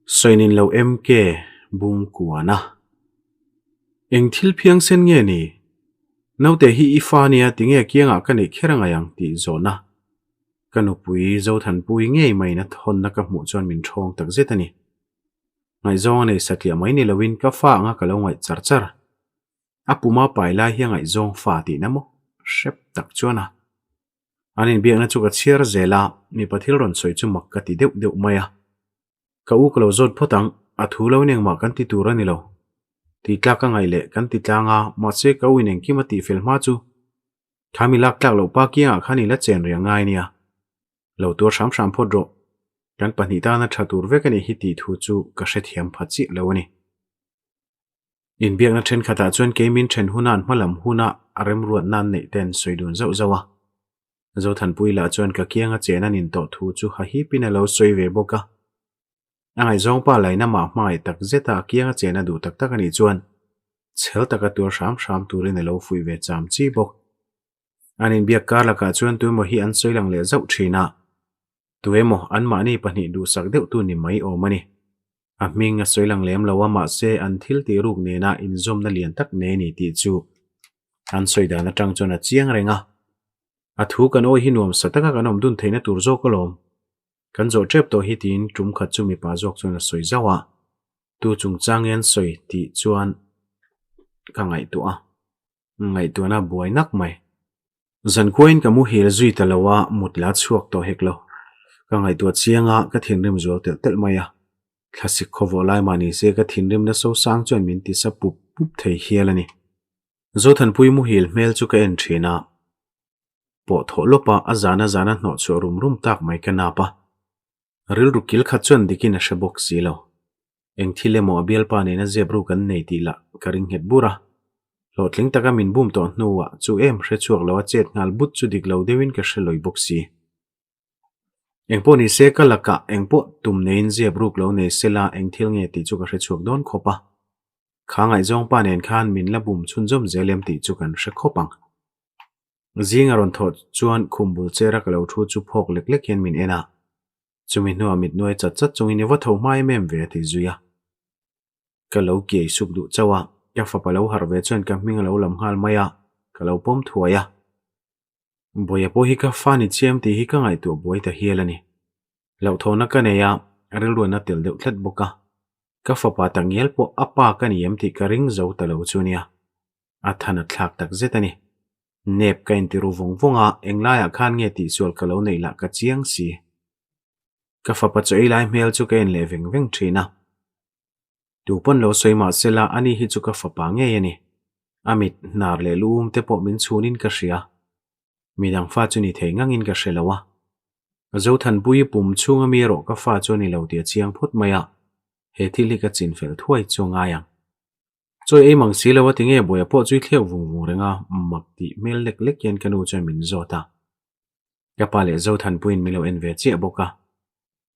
Sawinin lo MK bung kuan a. Eng thil phiangsen nge ni? Naute hi i fa nia tinge kiangah ka neih kher angai ang tih zawhna ka nupui Zothanpui ngei maiin a thawnna ka hmuh chuan min ṭhawng takzet a ni. Ngaihzawng a nei satliah mai ni loin ka fa anga ka lo ngaih char char. A puma pai lai hi a ngaihzawng fa tihna maw? Hrep tak chuan a. An inbiakna chu ka chhiar zel a, mipa thil rawn sawi chu mak ka ti deuh deuh mai a. Ka u ka lo zawt phawt ang, a thu lo in engmah kan ti tur a ni lo. Tih tlak ka ngaih leh kan ti tlang a, mahse ka u in engkim a tih fel hma chu kha mi lak tlak loh pa kiangah khan i la chen rih ang ngai nia. Lo tuar hram hram phawt rawh. Kan pahnih tana tha tur vek a nih hi tih thu chu ka hrethiam pha chiah lo a ni. Inbiakna thenkhatah chuan kei min then huna an hmalam huna a remruat nan neih te an sawi dun zauh zauh a. Zothanpui lah chuan ka kianga chen an intawh thu chu hahipin a lo sawi ve bawk a. A ngaihzawng pa laina mah hmangaih tak zeta a kianga chen a duh tak tak a nih chuan chhel taka tuar hram hram turin a lo fuih ve cham chi bawk. An inbiak kar lakah chuan tuemaw hi an sawi lang leh zauh thin a, tuemaw anmahni pahnih duhsak deuhtu ni mai awm a ni. A hming a sawi lang lem lo a, mahse an thil tih ruk nena inzawmna lian tak nei a ni tih chu an sawi dan atang chuan a chiang reng a. A thu kan awi hi nuamsa taka kan awm dun theihna tur zawk alawm. Kan zawh tep tawh hi tiin tum khat chu mipa zawk chuan a sawi zauh a, tu chungchang nge an sawi tih chuan ka ngaihtuah a. Ngaihtuahna buai nak mai. Zankhuain ka muhil zui ta lo a, mut la chhuak tawh hek lo. Ka ngaihtuah chiang a, ka thinrim zual telh telh mai a. Thlasik khawvawh lai mah ni se ka thinrimna sosang chuan min tisa pup pup thei hial a ni. Zothanpui muhil hmel chu ka en thin a, pawh thawh lawp a, a zana zana hnawh chhuah rum rum tak mai ka nap a. Rilru kil khat chuan dikin a hre bawk si lo. Eng thil emaw a bialpa nena zep ru kan nei tih lah ka ring nghet bur a. Hlawhtling taka min bum tawh hnuah chu em hre chhuak lo a chet nghal but chu dik lo deuhin ka hre lawi bawk si. Engpawh ni se ka lakah engpawh tum neiin zep ruk lo nei sela eng thil nge tih chu ka hre chhuak dawn khawp a. Kha ngaihzawng pa nen khan min la bum chhunzawm zel em tih chu kan hre khawp ang. Zing a rawn thawh chuan khum bul chera ka lo thu chu phawk lek lek hian min en a. Chumi hnuah mit nuai chat chat chungin i va tho hma em em ve a ti zui a. Ka lo kiai suk duh chauh a, ka fapa lo harh ve chuan ka hming a lo lam nghal mai a, ka lo pawm thuai a. Buaia pawh hi ka fa ni chiam tih hi ka ngaihtuah buai ta hial a ni. Hlauhthawhna ka nei a, rilruan a tel deuh tlat bawk a. Ka fapa takngial pawh a pa ka ni em tih ka ring zo ta lo chu nia. A than a thlak tak zet a ni. Nep ka inti ru vawng vawng a, englaiah khan nge tihsual ka lo neih lah ka chiang si. Ka fapa chaw ei lai hmel chu ka en leh veng veng thin a. Tu pawn lo sawi mah se la, ani hi chu ka fapa ngei a ni. A mit, hnar leh lu um te pawh min chhunin ka hria. Midang fa chu ni thei ngangin ka hre lo a. Zothanpuii pum chhunga mi erawh ka fa chu a ni lo tih a chiang phawt mai a, he thil hi ka chinfel thuai chu a ngai ang. Chawi ei mang si lo a ti nge buaia pawh chu i thleuh vung vung reng a, mak tih hmel lek lek hian ka nu chuan min zawt a. Ka pa leh Zothanpuiin min lo en ve chiah bawk a.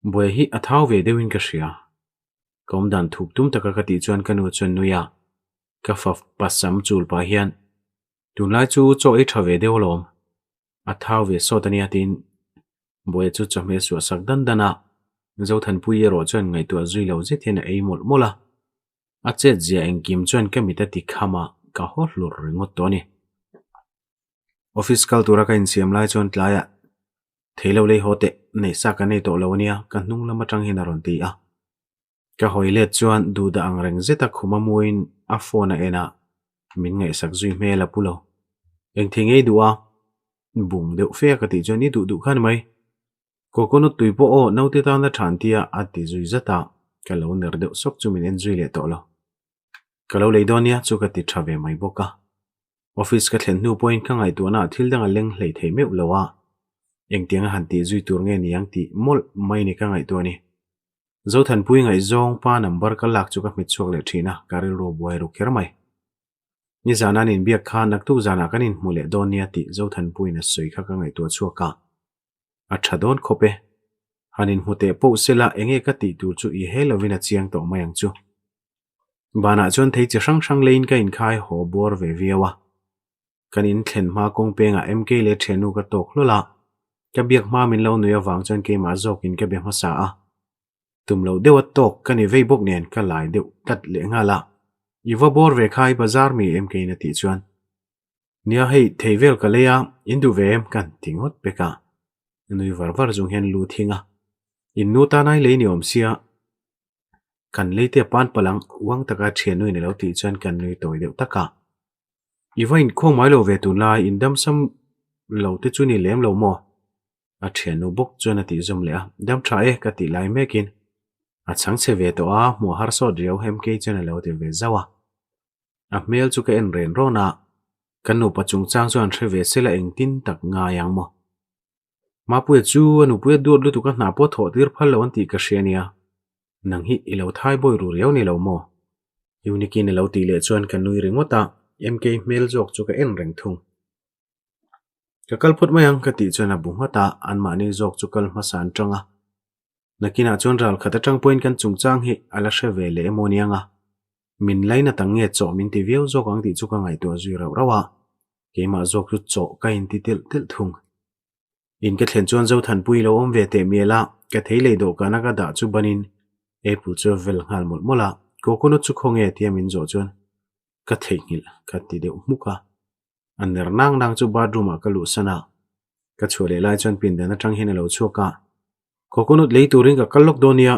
Buaia hi a thau ve deuhin ka hria. Ka awm dan thup tum taka ka tih chuan ka nu chuan nui a, ka fa pasam chul pah hian, Tunlai chu chaw ei tha ve deuh alawm, a thau ve sawt a nia tiin Buaia chu chawhmeh suah sak dan dan a, Zothanpuii erawh chuan ngaihtuah zui lo zet hian a ei mawlh mawlh a. A chet zia engkim chuan ka mit a ti kham a, ka haw hlur ringawt tawh a ni. Office kal tura ka insiam lai chuan tlaiah thei lo lei haw teh, neihsa ka nei tawh lo a nia, ka hnung lam atang hian a rawn ti a. Ka hawi let chuan duhdah ang reng zeta khum a muin a phone a en a, min ngaihsak zui hmel a pu lo. Eng thei ngei duh a? Bung deuh fe a ka tih chuan i duh duh khan mai. Coconut tui pawh aw naute tana than tia a ti zui zat a, ka lo ner deuh sawk chu min en zui leh tawh lo. Ka lo lei dawn nia chu ka ti tha ve mai bawk a. Office ka thlen hnu pawhin ka ngaihtuahna ah thil dang a leng hlei thei meuh lo a, engtiang a han tih zui tur nge niang tih mawlh mai ni ka ngaihtuah a ni. Zothanpui ngaihzawng pa number ka lak chu ka hmet chhuak leh thin a, ka rilru a buai ru kher mai. Nizan an inbiak kha naktuk zanah kan inhmu leh dawn nia tih Zothanpuiin a sawi kha ka ngaihtuah chhuak a. A tha dawn khawp e. Han inhmu teh poh sela enge ka tih tur chu i he lovin a chiang tawh mai ang chu. Banah chuan thei chi hrang hrang leiin ka inkhai haw bawr ve viau a. Kan in thlen hma kawng pengah MK leh thiannu ka tawk hlawl a. Ka biak hma min lo nui avang chuan keimah zawkin ka be hmasa a. Tum loh deuha tawk ka ni vei bawk nen ka lai deuh tlat leh nghal a. I va bawr ve kha i bazar mi em keiin a tih chuan. Nia hei thei vel ka lei a, in duh ve em kan ti ngawt pek a. Nui var var chung hian lu thing a. In nu tan ai lei ni awm sia. Kan lei te a pan palh ang, uang taka thiannuin a lo tih chuan kan nui tawi deuh tak a. I va inkhawm mai lo ve tunlai, in damsam lo te chu ni lem lo maw? A thiannu bawk chuan a tih zawm leh a, dam tha e ka tih lai mekin a chhang chhe ve tawh a, hmuh a harsawt riau hem kei chuan a lo ti ve zauh a. A hmel chu ka en ren rawn a, kan nupa chungchang chuan hre ve sela engtin tak ngai ang maw? Mapuia chu a nupuia duat lutuk a hna pawh thawh tir phal lo an tih ka hria nia, nang hi i lo thai bawi ru riau ni lo maw? Unique-in a lo tih leh chuan ka nui ringawt a, MK hmel zawk chu ka en reng thung. Ka kal phawt mai ang ka tih chuan a bu nghat a, anmahni zawk chu kal hmasa an tang a. Nakinah chuan ral khat atang pawhin kan chungchang hi a la hre ve leh emaw aniang a, min lainat ang nge chawh min ti viau zawk ang tih chu ka ngaihtuah zui rauh rauh a, keimah zawk chu chawh ka inti telh telh thung. In ka thlen chuan Zothanpui lo awm ve teh mial a, ka thei lei dawhkana ka dah chu banin apple chu a vel nghal mawlh mawlh a, coconut chu khawnge tia min zawh chuan ka theihnghilh ka ti deuh hmuk a. A ner nang nang chu bathroom ah ka luhsan a, ka chhuah leh lai chuan pindan atang hian a lo chhuak a, coconut lei turin ka kal lawk dawn nia,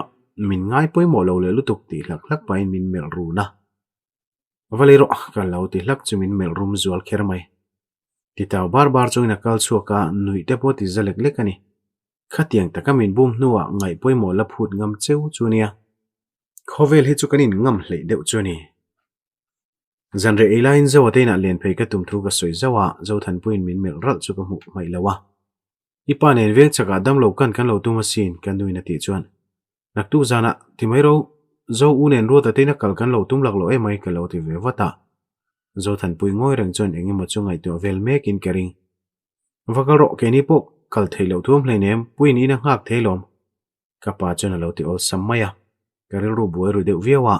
min ngai pawimawh lo leh lutuk tih hlak hlak pahin min melh run a. Va lei rawh ka lo ti hlak chu min melh rum zual kher mai. Titau bar bar chungin a kal chhuak a, nuih te pawh ti za lek lek a ni. Khatiang taka min bum hnuah ngaih pawimawh la phut ngam cheu chu nia. Khawvel hi chu kan in ngam hleih deuh chu a ni. Zanreh ei laiin Zoa te inah len phei ka tum thu ka sawi zauh a, Zothanpuiin min melh ralh chu ka hmuh hmaih lo a. I pa nen veng chakah damlo kan kan lo tum asin, ka nuin a tih chuan. Naktuk zanah, ti mai ro, Zo u nen Ruata te ina kal kan lo tum lak lo emai ka lo ti ve vat a. Zothanpui ngawi reng chuan eng emaw chu ngaihtuah vel mekin ka ring. Va kal rawh, keini pawh kal theih loh thuam hleinem, puiin ina nghak thei lawm. Ka pa chuan a lo ti awlsam mai a, ka rilru buai ru deuh viau a.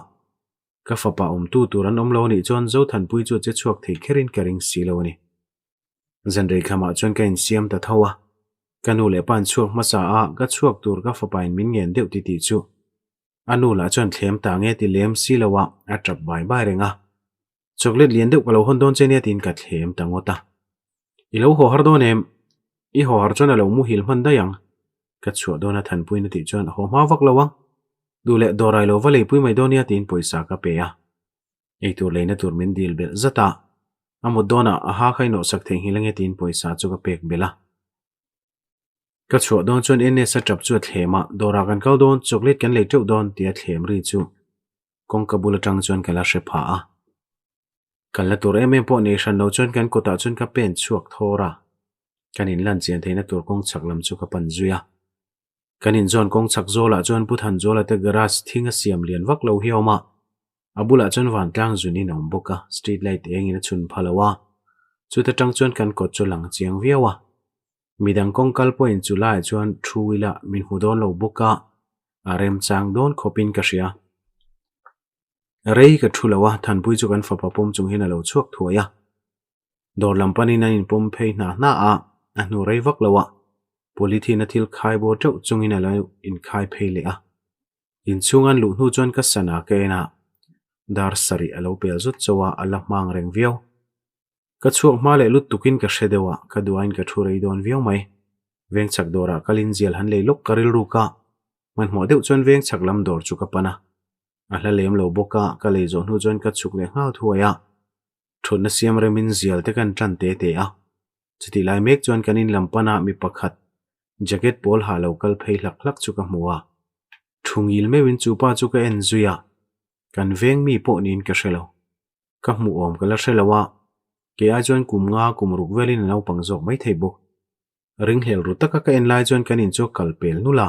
Ka fapa awmtu tur an awm lo anih chuan Zothanpui chu a che chhuak thei kherin ka ring si lo a ni. Zanrei khamah chuan ka insiam ta tho a, ka nu leh pa an chhuak hmasa a, ka chhuak tur ka fapain min ngen deuh ti tih chu a nu lah chuan thlem ta nge ti lem si lo a, a tap bai bai reng a. Chocolate lian deuh ka lo hawn dawn che nia tiin ka thlem ta ngawt a. I lo haw har dawn em? I haw har chuan a lo muhil hman daih ang. Ka chhuah dawn a Thanpuiin a tih chuan haw hma vak lo ang. Duh leh dawrai lo va leipui mai dawn nia tiin pawisa ka pe a. Eitur leina tur min dil belh zat a. A mut dawnah a ha kha i nawhsak theihnghilh ange tiin pawisa chu ka pek belh a. Ka chhuah dawn chuan NS a tap chu a thlem a, dawrah kan kal dawn, chocolate kan lei teuh dawn tia thlem ri chu kawngka bul atang chuan ka la hre pha a. Kan la tur em em pawh nei hran lo chuan kan kawtah chuan ka pen chhuak thawr a. Kan inlan chian theihna tur kawng chhak lam chu ka pan zui a. Kan inzawn kawng chhak zawlah chuan Pu Thanzawla te garage thing a siam lian vak lo hi a awm a. A bulah chuan vantlang zunin a awm bawk a, street light engin a chhun pha lo a. Chuta tang chuan kan kawt chu lang chiang viau a. Midang kawng kal pawhin chu laiah chuan thu ila min hmu dawn lo bawk a, a remchang dawn khawpin ka hria. Rei ka thu lo a, Thanpui chu kan fapa pawm chung hian a lo chhuak thuai a. Dawr lam panin an inpawm phei hna hna a, a hnu rei vak lo a, polythene a thil khai bawr teuh chungin a lo inkhai phei leh a. Inchhung an luh hnu chuan ka sana ka en a, dar sarih a lo pel zut chauh a, a la hmang reng viau. Ka chhuak hma leh lut tukin ka hre deuh a, ka duain ka thu rei dawn viau mai. Veng chhak dawrah kalin zial han lei lawk ka rilru ka. Hmanhmawh deuh chuan veng chhak lam dawr chu ka pan a. A hla lem lo bawk a, ka lei zawh hnu chuan ka chhuk leh nghal thuai a. Thutna siam remin zial te kan tan te te a. Chutih lai mek chuan kan in lam pana mi pakhat jacket pawl ha lo kal phei hlak hlak chu ka hmu a. Thu ngil meuhin chu pa chu ka en zui a, kan veng mi pawh niin ka hre lo. Ka hmuh awm ka la hre lo a, kei ai chuan kum nga kum ruk velin a naupang zawk mai thei bawk. Ringhlel ru taka ka en lai chuan kan in chu kal pel nul a,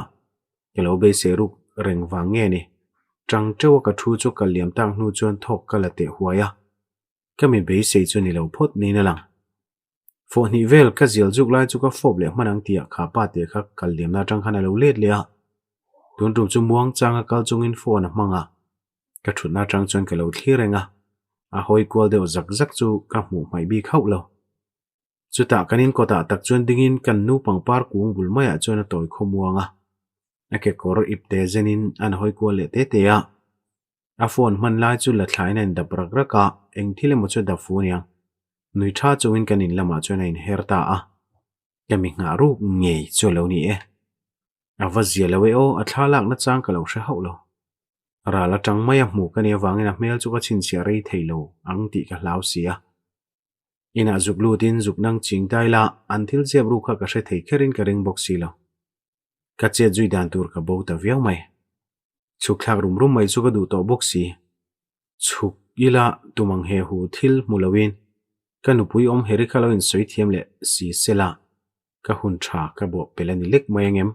ka lo beisei ruk reng vang nge ni. Tang teuh a ka thu chu kal liam tak hnu chuan thawk ka la teh huai a, ka mi beisei chu ni lo phawt niin a lang. Fawh hnih vel ka zial zuk lai chu ka fawp leh hman ang tih ah kha pa teh kha kal liamna atang khan a lo let leh a. Tun tum chu muang changa kal chungin phone a hmang a, ka thutna atang chuan ka lo thlir reng a, a hawi kual deuh zak zak chu ka hmuh hmaih bik hauh lo. Chutah kan in kawtah tak chuan dingin kan nu pangpar kung bul maiah chuan a tawi khawmuang a. A kekawr ipte zenin an hawi kual leh te te a. A phone hman lai chu la thlain a indap rak rak a, eng thil emaw chu a dap fu aniang. Nui tha chungin kan in lamah chuan a inher ta a. Ka mi nghah ruk ngei chu a lo ni e. A va zia lo e aw, a thla lakna chang ka lo hre hauh lo. Ral atang mai a hmu ka nih avangin a hmel chu ka chhinchhiah rei thei lo ang tih ka hlau si a. Inah zuk lutin zuk nang ching ta ila, an thil zep ruk kha ka hre thei kherin ka ring bawk si lo. Ka chet zui dan tur ka bo ta viau mai. Chhuk thlak rum rum mai chu ka duh tawh bawk si. Chhuk ila tum ang he hu thil hmu loin ka nupui awm heri kha lo insawi thiam leh si sela ka hun tha ka bawh pel a ni lek mai angem.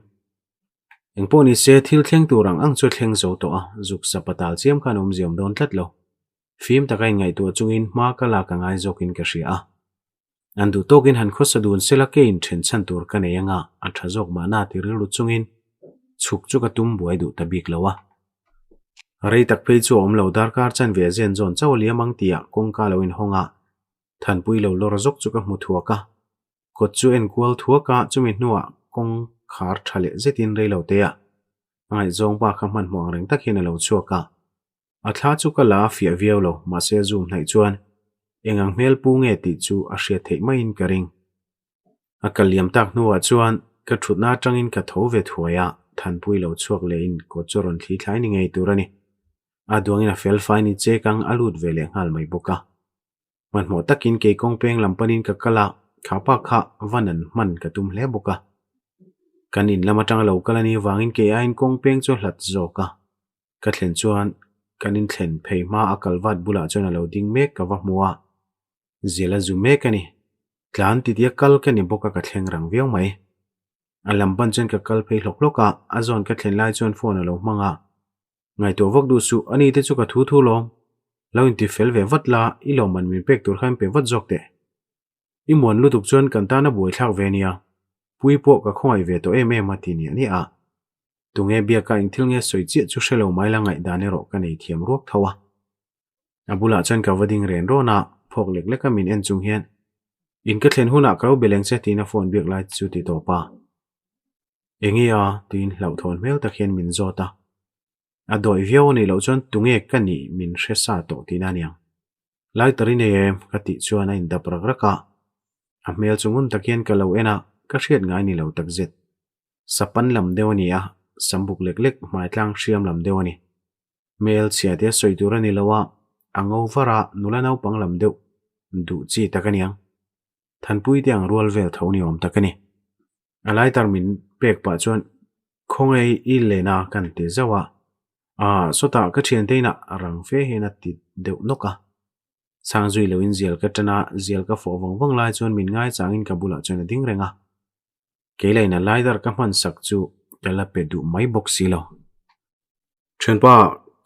Engpawh ni se thil thleng tur ang ang chu a thleng zo tawh a, zuk sa patal chiam khan awmzia awm dawn tlat lo. Fim taka inngaihtuah chungin hma ka lak a ngai zawkin ka hria a. An duh tawkin han khawsa dun sela ke in then chhan tur ka nei anga a tha zawk mahna ti rilru chungin chhuk chu ka tum buai duh ta bik lo a. Rei tak phei chu a awm lo darkar chanve a zen zawn chauh a liam ang tihah kawngka lo inhawng a, Thanpui lo lawr zawk chu ka hmu thuak a. Kawt chu en kual thuak a, chumi hnuah kawng khar tha leh zetin rei lo te a ngaihzawng pa kha hmanhmawh ang reng tak hian a lo chhuak a. A thla chu ka la a fiah viau lo, mahse a zoom hnaih chuan eng ang hmel pu nge tih chu a hriat theih maiin ka ring. A kal liam tak hnuah chuan ka thutna atangin ka tho ve thuai a, Thanpui lo chhuak lehin kawt chu a rawn thli thlai ni ngei tur a ni. A duangin a fel fai ni che kang a lut ve leh nghal mai bawk a. Hmanhmawh takin kei kawng peng lam panin ka kal a, kha pa kha van an hman ka tum hle bawk a. Kan in lam atanga lo kal a nih avangin kei aiin kawng peng chu a hlat zawk a. Ka thlen chuan kan inthlen phei hma a kal vat bulah chuan a lo ding mek ka va hmu a, zial a zu mek a ni. Tlan titia kal ka ni bawk a ka thleng rang viau mai. A lam ban chuan ka kal phei hlawk hlawk a, a zawn ka thlen lai chuan phone a lo hmang a. Ngaihtuah vak duh suh, ani te chu ka thu thu lawm. Lo inti fel ve vat la, i lawmman min pek tur kha in pe vat zawk teh. I muan lutuk chuan kan tan a buaithlak ve nia. Pui pawh ka khawngaih ve tawh em em a ti niah niah a. Tunge biaka eng thil nge sawi chiah chu hre lo mai la ngaihdan erawh ka nei thiam ruak tho a. A bulah chuan ka va ding ren rawn a, phawk lek lek a min en chung hian, In ka thlen hunah ka lo be leng che tiin a phone biak lai chu ti tawp a. Enge a? tiin hlauhthawn hmel tak hian min zawt a. A dawih viau a nih loh chuan tunge ka nih min hre sa tawh tihna aniang. Lighter i nei em? ka tih chuan a indap rak rak a. A hmel chu ngun tak hian ka lo en a, ka hriat ngai ni lo takzet. Sapan lam deuh a ni a, sambuk lek lek hmai tlang hriam lam deuh a ni. Hmel chhia te sawi tur a ni lo a, a ngo var a, nula naupang lam deuh duh chi tak a niang. Thanpui te ang rual vel tho ni awm tak a ni. A lighter min pek pah chuan Khawngaih i len a kan ti zauh a, Aah sawtah ka thiante inah rang fe hian a ti deuh nawk a. Chhang zui loin zial ka tan a, zial ka fawh vawng vawng lai chuan min ngaichangin ka bulah chuan a ding reng a. Kei lain a lighter ka hman sak chu ka la pe duh mai bawk si lo. Thianpa,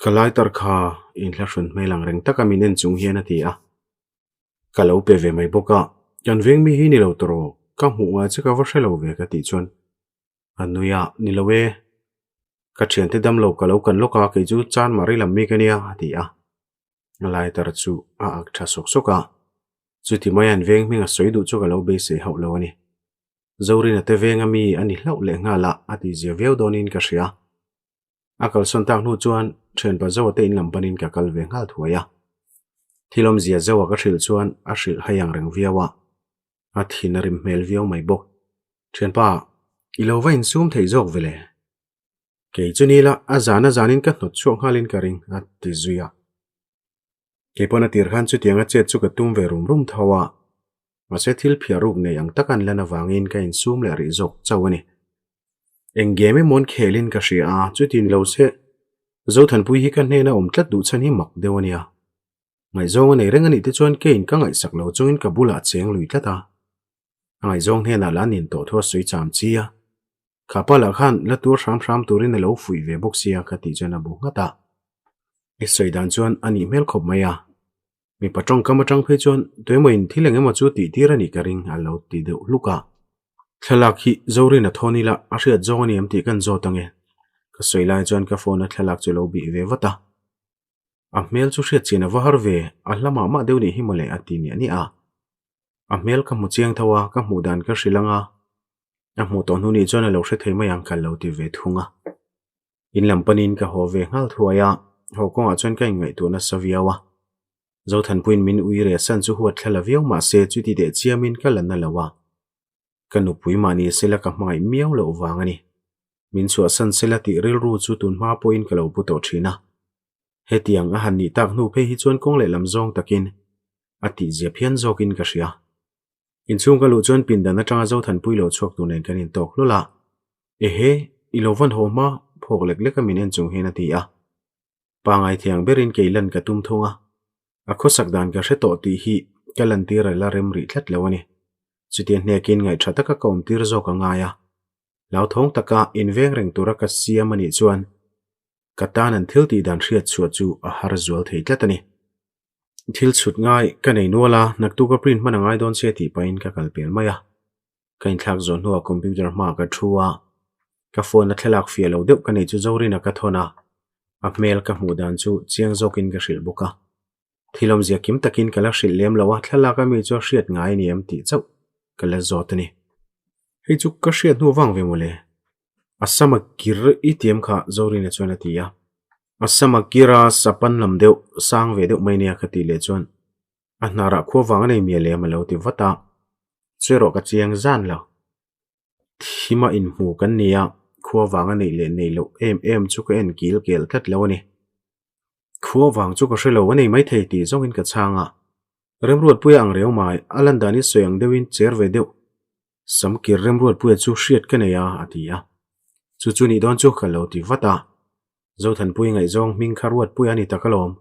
ka lighter kha inhlahrun hmel ang reng taka min en chung hian a ti a. Ka lo pe ve mai bawk a, kan veng mi hi ni lo tawh, ka hmuh ngai che ka va hre lo ve ka tih chuan a nui a, ni lo e, ka thiante dam lo ka lo kan lawk a, kei chu chan mah rei lam mi ka nia a ti a. A lighter chu a ak tha sawk sawk a, chuti mai an veng hming a sawi duh chu ka lo beisei hauh lo a ni. Zorina te venga mi a ni hlauh leh nghal a, a tihzia viau dawnin ka hria. A kalsawn tak hnu chuan thianpa Zoa te in lam panin ka kal ve nghal thuai a. Thil awmzia Zoa ka hrilh chuan a hrilh hai ang reng viau a, a thin a rim hmel viau mai bawk. Thianpa, i lo va insum thei zawk ve le? Kei chu ni la, a zan a zanin ka hnawt chhuak nghalin ka ring, a ti zui a. Kei pawn a tir khan chutianga chet chu ka tum ve rum rum tho a, mahse thil phiah ruk nei ang taka an lan avangin ka insum leh rih zawk chauh a ni. Eng game emawn khelin ka hria a, chutin lo se Zothanpui hi ka hnena awm tlat duh chhan hi mak deuh a nia. Ngaihzawng a nei reng a nih te chuan keiin ka ngaihsak lo chungin ka bulah cheng lui tlat a. A ngaihzawng hnenah lah nin tawh thu a sawi cham chi a. Kha pa lah khan la tur hram hram turin a lo fuih ve bawk sia ka tih chuan a bu nghat a. I sawi dan chuan a nih hmel khawp mai a. Mipa tawngkam atang phei chuan tuemaw-in thil eng emaw chu tih tir a nih ka ring a lo ti deuh hluk a. Thlalak hi Zorin a thawn ila a hriat zawng a ni em tih kan zawt ange. Ka sawi lai chuan ka phone a thlalak chu lo bih ve vat a. A hmel chu hriat chian a va har ve, a hla mah mah deuh nih hi mawle a ti niah niah a. A hmel ka hmu chiang tho a, ka hmuh dan ka hrilh ang a. A hmuh tawh hnu nih chuan a lo hre thei mai ang ka lo ti ve thung a. In lam panin ka haw ve nghal thuai a, haw kawngah chuan ka inngaihtuah nasa viau a. Zothanpuiin min ui reh san chu huat thla la viau mah se chuti teh chiamin ka la na lo a. Ka nupui mahni sela ka hmangaih miau loh vang a ni. Min chhuahsan sela tih rilru chu tun hma pawhin ka lo pu tawh thin a. Hetiang a han nih tak hnu phei hi chuan kawng lehlam zawng takin a tihzia phian zawkin ka hria. Inchhung ka luh chuan pindan atanga Zothanpui lo chhuak tur nen kan intawk hlawl a. Ehe, i lo van haw hma, phawk lek lek a min en chung hian a ti a. Pangai thiang berin kei lan ka tum thung a, a khawsak dan ka hre tawh tih hi ka lantir a la rem rih tlat lo a ni. Chutia hnekin ngaihṭha taka ka awmtir zawk a ngai a, hlauthawng taka inveng reng tura ka siam a nih chuan ka tan an thil tih dan hriat chhuah chu a har zual thei tlat a ni. Thil chhut ngai ka nei nual a, naktuk a print hman a ngai dawn che tih pahin ka kal pel mai a. Ka inthlak zawh hnuah computer hmaah ka thu a, ka phone a thlalak fiah lo deuh ka neih chu Zorina ka thawn a, a hmel ka hmuh dan chu chiang zawkin ka hrilh bawk a. Thil awmzia kim takin ka la hrilh lem lo a, thlalak ami chu a hriat ngai a ni em tih chauh ka la zawt a ni. Hei chu ka hriat hnu vang ve mawle. A sama kir i tiam kha Zorina chuan a ti a. A sama kira sapan lam deuh sang ve deuh mai nia ka tih leh chuan A hnarah khua vang a nei mial em a lo ti vat a, chu erawh ka chiang zan lo. Thima inhmu kan ni a, khua vang a neih leh neih loh em em chu ka en kil kel tlat lo a ni. Khua vang chu ka hre lo a nei maithei tih zawngin ka chhang a, Remruatpuia ang reu mai, a lan dan i sawi ang deuhin cher ve deuh. Samkir Remruatpuia chu hriat ka nei a, a ti a. Chu chu nih dawn chu ka lo ti vat a, Zothanpui ngaihzawng hming kha Ruatpuia a ni tak alawm.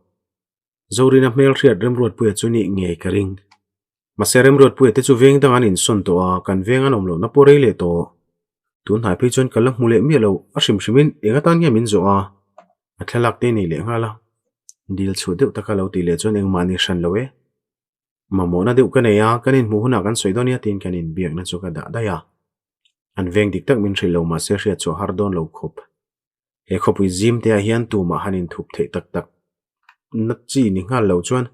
Zorina hmelhriat Remruatpuia chu nih ngei ka ring. Mahse Remruatpuia te chu veng dang an insawn tawh a, kan veng an awm lohna pawh rei leh tawh. Tun hnai phei chuan ka la hmu leh miah lo, a hrim hrimin eng atan nge min zawh a, a thlalak te nei leh nghal a. Dil chhuah deuh taka lo tih leh chuan engmah ni hran lo e. Mamawhna deuh ka nei a, kan inhmuh hunah kan sawi dawn nia tiin kan inbiakna chu ka dah daih a. An veng dik tak min hrilh lo mahse hriat chhuah har dawn lo khawp. He khawpui zim te ah hian tumah han inthup theih tak tak na chi ni nghal lo chuan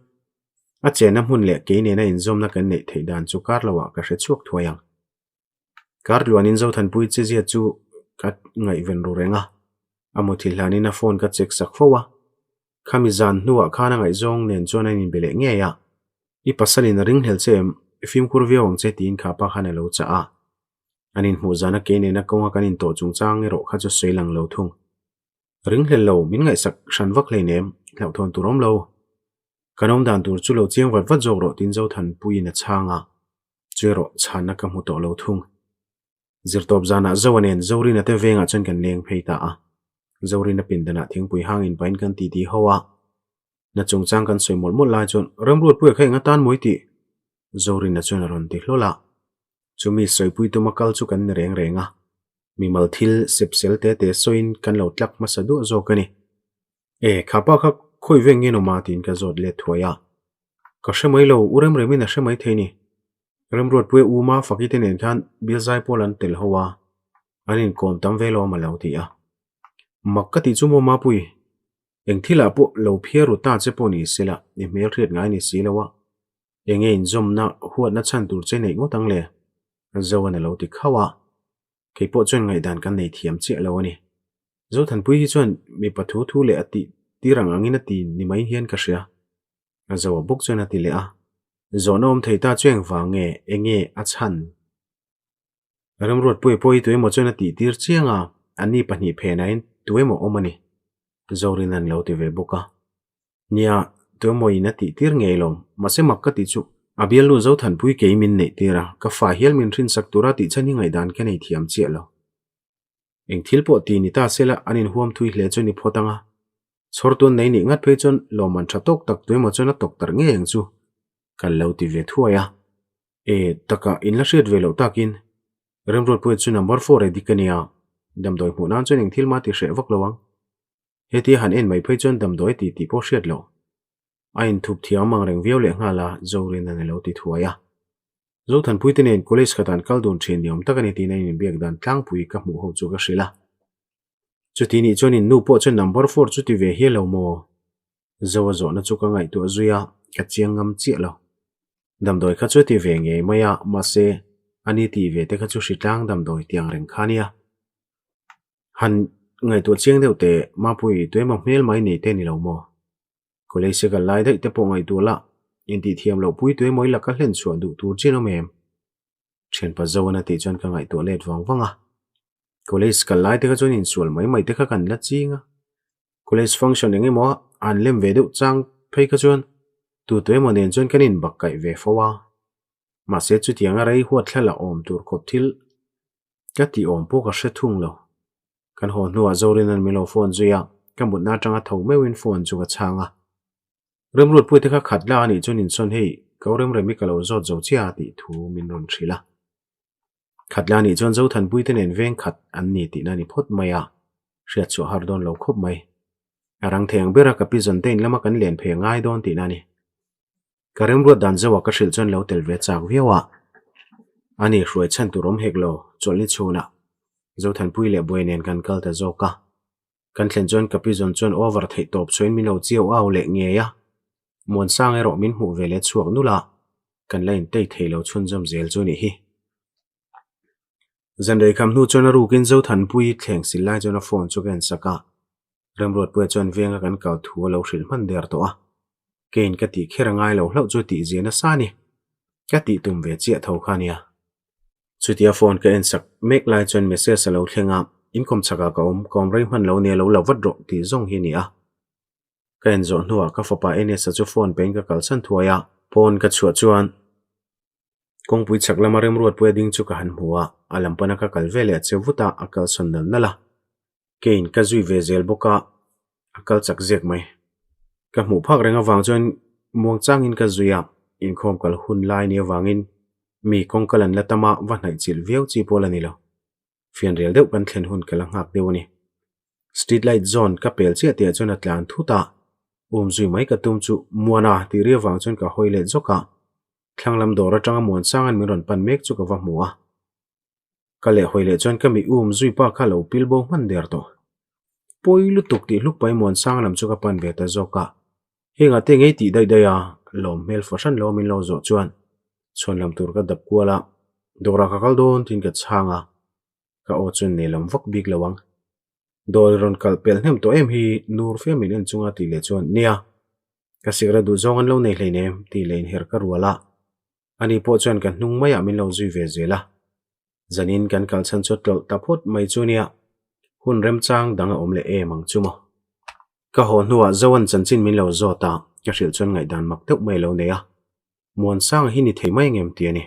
a chenna hmun leh kei nena inzawmna kan neih theih dan chu kar loah ka hre chhuak thuai ang. Kar tluanin Zothanpui chezia chu ka ngaihven ru reng a, a muthilh hlanin a phone ka check sak fo a, khami zan hnuah khan a ngaihzawng nen chuan a inbe leh ngei a, I pasalin a ringhlel che em? I fimkhur viau ang che tiin kha pa khan a lo chah a. An inhmuh zana kei nena kawnga kan intawh chungchang erawh kha chu sawi lang lo thung. Ringhlel lo, min ngaihsak hran vak hleinem, hlauhthawn tur awm lo. Kan awm dan tur chu lo chiang vat vat zawk rawh tiin Zothanpuiin a chhang a, chu erawh chhanna ka hmu tawh lo thung. Zirtawp zanah Zoa nen Zorina te vengah chuan kan leng phei ta a. Zorina pindanah thingpui hang inpahin kan titi ho a. Na chungchang kan sawi mawlh mawlh lai chuan Remruatpuia kha eng atan mawi tih Zorina chuan a rawn ti hlawl a. Chumi sawipui tuma kal chu kan ni reng reng a, mimal thil sepsel te te sawiin kan lo tlak hmasa duah zawk a ni. E, kha pa kha khawi veng nge nawm a tiin ka zawt let thuai a. Ka hre mai lo, u Remremin a hre mai thei ni. Remruatpuia u ma Faki te nen khan bialzai pawl an tel ho a, an inkawm tam ve lawm a lo ti a. Mak ka tih chu maw Mapui? Eng thilah pawh lo phiar ru ta che pawh ni se la, i hmel hriat ngai ni si lo a. Enge inzawmna huatna chhan tur che neih ngawt ang le? Zoan a lo ti khauh a. Kei pawh chuan ngaihdan kan nei thiam chiah lo a ni. Zothanpui hi chuan mipa thu thu leh a tih tir ang angin a ti ni mai hian ka hria. Zoa bawk chuan a ti leh a. Zawhna awm thei ta chu engvang nge, enge a chhan? Remruatpuia pawh hi tuemaw chuan a tih tir chiang a, anni pahnih phenah-in tuemaw awm a ni. Zorin an lo ti ve bawk a. Nia, tuemaw in a tih tir ngei lo, mahse mak ka tih chu a bialnu Zothanpui kei min neih tir a, ka fa hial min hrinsak tura tih chhan hi ngaihdan ka nei thiam chiah lo. Eng thil pawh ti ni ta sela an inhuam thui hle chu ni phawt ang a. Chhawrtuan nei nih ngat phei chuan lawmman tha tawk tak tuemaw chuan a tawk tarh ngei ang chu kan lo ti ve thuai a. E, taka in la hriat ve loh takin Remruatpuia chu number four e dik a nia, damdawi hmuh nan chuan eng thil mah ti hreh vak lo ang. Hetia han en mai phei chuan damdawi ti tih pawh hriat loh. A inthup thiam ang reng viau leh nghal a, Zorin a lo ti thuai a. Zothanpui te nen college khat an kal dun thin ni awm tak a ni tiin a inbiak dan tlangpui ka hmuh ho chu ka hrilh a. Chuti nih chuan in nu pawh chuan number four chu ti ve hial lo maw? Zo a zawhna chu ka ngaihtuah zui a, ka chiang ngam chiah lo. Damdawi kha chu ti ve ngei mai a, mahse a ni tih ve te kha chu hritlang damdawi tiang reng kha nia. Han. ngaihtuah chiang deuh teh Mapui tuemaw hmel mai nei te ni lo maw? College kal lai daih te pawh ngaihtuah la, intih thiam loh pui tuemaw i laka hlen chhuah duh tur chin awm em? Thianpa Zoan a tih chuan ka ngaihtuah let vang vang a. College kal lai te kha chuan insual mai mai te kha kan la ching a. College function eng emaw an lem ve deuh chang phei kha chuan tu tuemaw nen chuan kan inbak kaih ve fo a. Mahse chutianga rei huat thla la awm tur khawp thil ka tih awm pawh ka hre thung lo. Kan haw hnuah Zorina'n min lo phone zui a, ka mutna atanga tho meuhin phone chu ka chhang a. Remruatpuite kha khat la anih chuan insawn hei ko Remremi ka lo zawt zo chiah a tih thu min rawn hrilh a. Khat la anih chuan Zothanpuite nen veng khat an ni tihna a ni phawt mai a, hriat chhuah har dawn lo khawp mai. A rang thei ang bera ka pi zawn te in lama kan len phei a ngai dawn tihna a ni. Ka remruat dan zoa ka hrilh chuan lo tel ve chak viau a, ani hruai chhan tur awm hek lo chawlhni chhunah Zothanpui leh Buai nen kan kal ta zawk a. Kan thlen chuan ka pi zawn chuan over theih tawp chhuahin min lo chiau au leh ngei a, Muansang erawh min hmuh ve leh chhuak nulh a, kan la intei thei lo chhunzawm zel chu nih hi. Zanrei kham hnu chuan a rukin Zothanpui thleng sil lai chuan a phone chu ka en sak a, Remruatpuia chuan venga kan kal thu a lo hrilh hman der tawh a, keiin ka tih kher a ngai lo hlauh chu tih zia nasa a ni, ka tih tum ve chiah tho kha a nia. Chutia phone ka en sak mek lai chuan message a lo thleng a, inkhawm chakah ka awm, ka awm rei hman lo nia lo la vat rawh tih zawng hi a ni a. Ka en zawh hnuah ka fapa Enes-a chu phone pein ka kalsan thuai a, phone ka chhuah chuan kawngpui chhak lama Remruatpuia ding chu ka han hmu a, a lam pana ka kal ve leh a che vut a, a kalsawn nalh nalh a. Keiin ka zui ve zel bawk a, a kal chak zek mai. Ka hmuh phak reng avang chuan muang changin ka zui a, inkhawm kal hun lai ni avangin mi kawngkal an la tam a, va hnaih chilh viau chi pawh la ni lo. Fianrial deuh kan thlen hun ka la nghak deuh a ni. Street light zawn ka pel chiah tihah chuan a tlan thut a, um zui mai ka tum chu Muana tih ri avang chuan ka hawi let zawk a, thlang lam dawr atanga Muansanga'n min rawn pan mek chu ka va hmu a. Ka leh hawi leh chuan ka mi um zui pa kha lo pil bo hman der tawh. Pawi lutuk tih hluk pai Muansang lam chu ka pan ve ta zawk a. Hengah te ngei tih daih daih a, lawm hmel fahran lo min lo zawh chuan chhuan lam tur ka dap kual a, dawrah ka kal dawn tiin ka chhang a, ka aw chuan nelawm vak bik lo ang. Dawr i rawn kal pelh hnem tawh em hi nur fe min en chunga tih leh chuan nia, ka sikret duh zawng an lo nei hleinem tih leh inher ka rual a. Ani pawh chuan ka hnung maiah min lo zui ve zel a. Zanin kan kal chhan chu tlawlh ta phawt mai chu nia, hun remchang dang a awm leh em ang chu maw. Ka haw hnuah Zoan chanchin min lo zawt a, ka hrilh chuan ngaihdan mak deuh mai a lo nei a. Muansanga hi ni thei mai ang em ti a ni.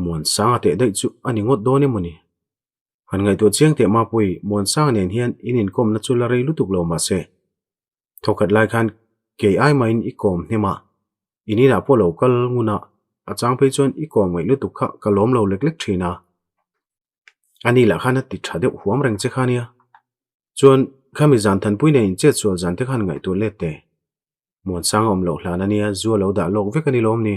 Muansanga teh daih chu a ni ngawt dawn emaw ni? Han ngaihtuah chiang teh Mapui, Muansanga nen hian in inkawmna chu la rei lutuk lo mahse. Thawkhat lai khan kei ai mahin i kawm hnem a, in inah pawh lo kal ngun a, a chang phei chuan i kawm ngaih lutuk kha ka lawm lo lek lek thin a. Ani lah khan a ti tha deuh huam reng che kha nia. Chuan khami zan thanpui nen inchet sual zan te khan ngaihtuah let teh. Muansanga awm loh hlan a nia, zu a lo dah lawk vek a ni lawm ni.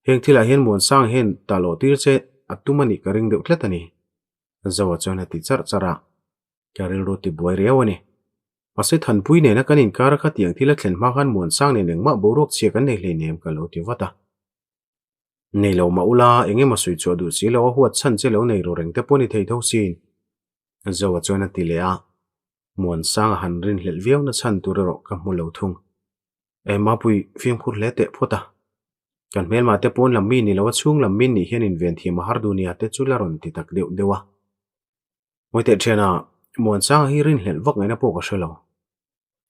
Heng thilah hian Muansanga hian ta lawh tir che a tum a nih ka ring deuh tlat a ni. Zoa chuan a ti charh charh a, ka rilru ti buai riau a ni. Mahse Thanpui nena kan inkar a kha tiang thil a thlen hma khan Muansang nen engmah boruak chhia kan nei hleinem ka lo ti vat a. Nei lo mah ula, eng emaw sawi chhuah duh si lo a huat chhan che lo nei ru reng te pawh ni thei tho sin. Zoa chuan a ti leh a, Muansang a han rinhlelh viau na chhan tur erawh ka hmu lo thung. E Mapui, fimkhur hle teh phawt a. Kan hmelmah te pawn lam mi ni lo a chhung lam min nih hian inven thiam a har duh nia te chu la rawn ti tak deuh deuh a. Mawiteh thiana, Muansanga hi rinhlelh vak ngaihna pawh ka hre lo.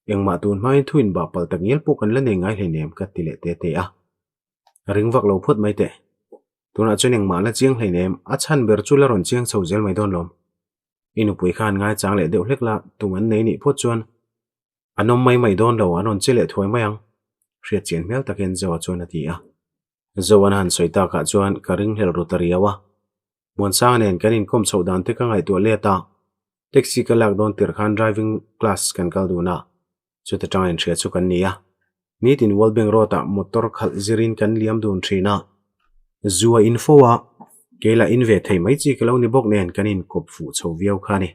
Engmah tun hmain thu inbah palh tak ngial pawh kan la nei ngai hleinem ka ti leh te te a. Ring vak lo phawt mai teh. Tunah chuan engmah la chiang hleinem, a chhan ber chu la rawn chiang chho zel mai dawn lawm. I nupui khan ngaichang leh deuh hlek la, tum an nei nih phawt chuan an awm mai mai dawn lo, an rawn che leh thuai mai ang, hriat chian hmel takin Zoa chuan a ti a. Zoan a han sawi takah chuan ka ringhlel ru ta riau a. Muansanga nen kan inkawm chhoh dan te ka ngaihtuah let a, taxi ka lak dawn tirh khan driving class kan kal dun a, chuta tanga inhria chu kan ni a. Nitin World Bank Road ah motor khalh zirin kan liam dun thin a, zu a in fo a, kei lah in ve thei mai chi ka lo ni bawk nen kan inkawp fuh chho viau kha a ni.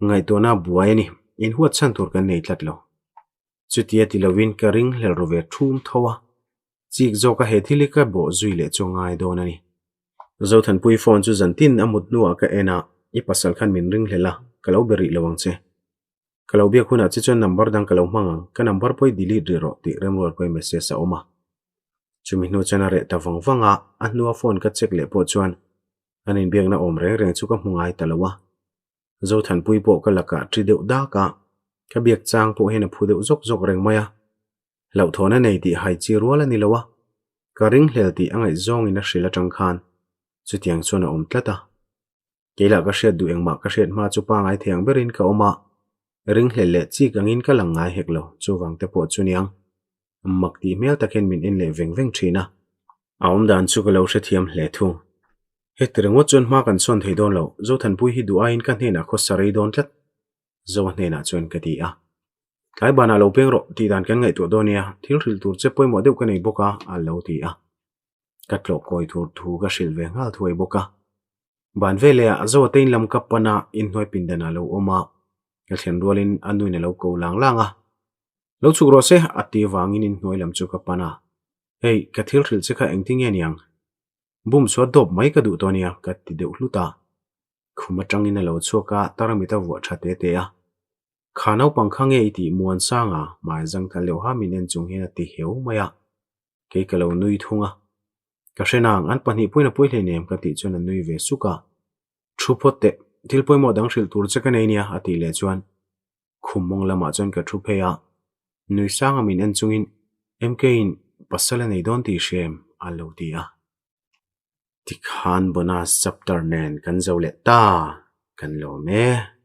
Ngaihtuahna buai a ni, inhuat chhan tur kan nei tlat lo. Chutia ti lovin ka ringhlel ru ve thum tho a, chik zawka he thil hi ka bawh zui leh chu a ngai dawn a ni. Zothanpui phone chu zantin a mut hnuah ka en a, i pasal khan min ringhlel a. ka lo be rih lo ang che. Ka lo biak hunah che chuan number dang ka lo hmang ang, ka number pawh i delete rih rawh tih Remruatpuia message a awm a. Chumi hnu chuan a reh ta vang vang a, a hnua phone ka check leh pawh chuan an inbiakna awm reng reng chu ka hmu ngai ta lo a. Zothanpui pawh ka lakah ṭi deuh dak a, ka biak chang pawh hian a phu deuh zawk zawk reng mai a. Hlauhthawn a nei tih hai chi rual a ni lo a, ka ringhlel tih a ngaihzawngin a hrilh aṭang khan chutiang chuan a awm tlat a. Keilah ka hriat duh engmah ka hriat hma chu pangai thei ang berin ka awm a, ringhlel leh chik angin ka lang ngai hek lo, chuvang te pawh chu niang mak tih hmel tak hian min en leh veng veng thin a. A awmdan chu ka lo hrethiam hle thung. Heti ringawt chuan hma kan sawn thei dawn lo, Zothanpui hi duh aiin ka hnenah khawsa rei dawn tlat, Zoa hnenah chuan ka ti a. Tlai banah lo peng rawh tih dan kan ngaihtuah dawn nia, thil hrilh tur che pawimawh deuh ka nei bawk a, a lo ti a. Ka tlawh kawi tur thu ka hrilh ve nghal thuai bawk a. Ban veleh ah Zoa te in lam ka pan a, inhnuai pindan ah lo awm a, ka thlen rualin a nuin a lo ko lang lang a. Lo chhuk rawh se, a ti vangin inhnuai lam chu ka pan a. Hei, ka thil hrilh che kha engtin nge niang? Bum chu a dawp mai ka duh tawh nia, ka ti deuh hlut a. Khum atangin a lo chhuak a, tarmit a vuah tha te te a. Kha naupang kha nge i tih Muansanga hmai zangthal leuh ha min en chung hian a ti heu mai a. Kei ka lo nui thung a. Ka hre nang, an pahnih pawhin a pawi hleinem ka tih chuan a nui ve suk a. Thu phawt teh, thil pawimawh dang hrilh tur che ka nei nia a tih leh chuan khum mawng lamah chuan ka thu phei a. Nui sanga min en chungin MK-in pasal a nei dawn tih hria em? a lo ti a. Tikhan bonus chapter nen kan zo leh ta, kan lawm e.